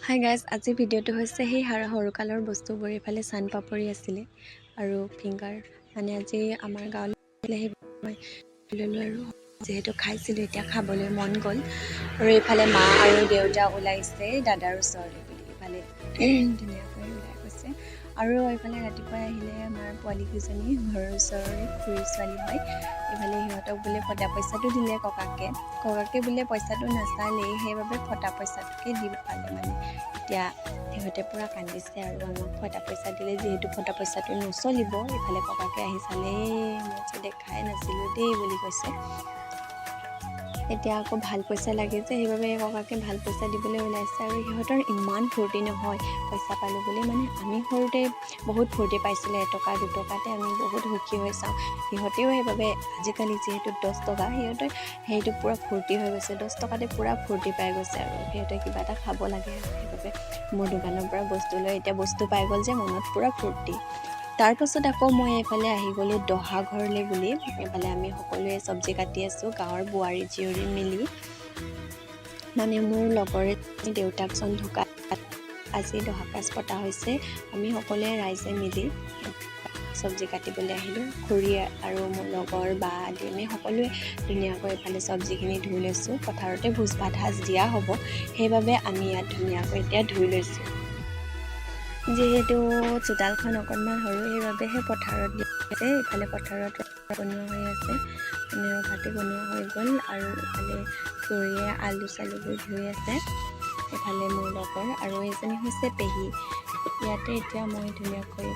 Hi guys, আজিৰ ভিডিঅ'টো হৈছে সেই সৰুকালৰ বস্তুবোৰ। এইফালে চান পাপৰি আছিলে আৰু ফিংগাৰ, মানে আজি আমাৰ গাঁৱলৈ সেই মই ল'লোঁ আৰু যিহেতু খাইছিলোঁ, এতিয়া খাবলৈ মন গ'ল। আৰু এইফালে মা আৰু দেউতা ওলাইছে দাদাৰ ওচৰলৈ বুলি, এইফালে ধুনীয়াকৈ ওলাই গৈছে। আৰু এইফালে ৰাতিপুৱাই আহিলে আমাৰ পোৱালীকেইজনী, ঘৰৰ ওচৰৰে খুৰীৰ ছোৱালী হয়। এইফালে সিহঁতক বোলে ফটা পইচাটো দিলে ককাকে। ককাকে বোলে পইচাটো নাচালেই, সেইবাবে ফটা পইচাটোকে দি পালে। মানে এতিয়া সিহঁতে পূৰা কান্দিছে আৰু আমাক ফটা পইচা দিলে যিহেতু ফটা পইচাটো নচলিব। এইফালে ককাকে আহি চালে, মই যে দেখাই নাছিলোঁ দেই বুলি কৈছে। এতিয়া আকৌ ভাল পইচা লাগে যে, সেইবাবে ককাকে ভাল পইচা দিবলৈ ওলাইছে। আৰু সিহঁতৰ ইমান ফূৰ্তি নহয় পইচা পালোঁ বুলি। মানে আমি সৰুতে বহুত ফূৰ্তি পাইছিলোঁ, 1 টকা 2 টকাতে আমি বহুত সুখী হৈ চাওঁ। সিহঁতেও সেইবাবে আজিকালি যিহেতু 10 টকা, সিহঁতে সেইটো পূৰা ফূৰ্তি হৈ গৈছে। 10 টকাতে পূৰা ফূৰ্তি পাই গৈছে আৰু সিহঁতে কিবা এটা খাব লাগে আৰু সেইবাবে মোৰ দোকানৰ পৰা বস্তু লৈ এতিয়া বস্তু পাই গ'ল যে, মনত পূৰা ফূৰ্তি। তাৰপাছত আকৌ মই এইফালে আহি গ'লোঁ দহা ঘৰলৈ বুলি। এইফালে আমি সকলোৱে চব্জি কাটি আছোঁ, গাঁৱৰ বোৱাৰী জীয়ৰী মিলি। মানে মোৰ লগৰে দেউতাকজন ঢুকাল, আজি দহা কাজ পতা হৈছে। আমি সকলোৱে ৰাইজে মিলি চব্জি কাটিবলৈ আহিলোঁ। খুৰী আৰু মোৰ লগৰ বা আদি আমি সকলোৱে ধুনীয়াকৈ এইফালে চব্জিখিনি ধুই লৈছোঁ। পথাৰতে ভোজ ভাত সাজ দিয়া হ'ব, সেইবাবে আমি ইয়াত ধুনীয়াকৈ এতিয়া ধুই লৈছোঁ। যিহেতু চোতালখন অকণমান সৰু, সেইবাবেহে পথাৰত দিছে। ইফালে পথাৰত বনোৱা হৈ আছে, মানে ভাতো বনোৱা হৈ গ'ল। আৰু ইফালে খুৰীয়ে আলু চালুবোৰ ধুই আছে। এফালে মোৰ লগৰ আৰু এইজনী হৈছে পেহী। ইয়াতে এতিয়া মই ধুনীয়াকৈ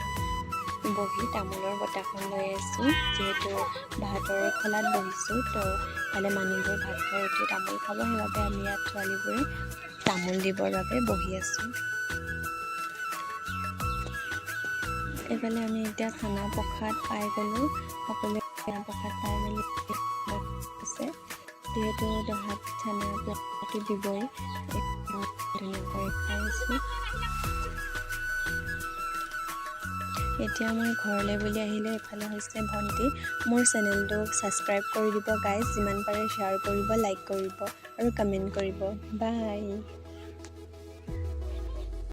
বহি তামোলৰ বটাখন লৈ আছোঁ। যিহেতু ভাতৰ খোলাত বহিছোঁ, তো ইফালে মানুহবোৰ ভাত খাই উঠি তামোল খাব, সেইবাবে আমি ইয়াত ছোৱালীবোৰে তামোল দিবৰ বাবে বহি আছোঁ। এইফালে আমি এতিয়া খানা প্ৰসাদ পাই গ'লোঁ। সকলোৱে খানা প্ৰসাদ পাই মেলি আছে। যিহেতু দহাত খানা প্ৰসাদটো দিবই, ধুনীয়াকৈ খাই আছোঁ। এতিয়া মই ঘৰলৈ বুলি আহিলোঁ। এইফালে হৈছে ভণ্টি। মোৰ চেনেলটো ছাবস্ক্ৰাইব কৰি দিব গাইজ, যিমান পাৰে শ্বেয়াৰ কৰিব, লাইক কৰিব আৰু কমেণ্ট কৰিব। বাই।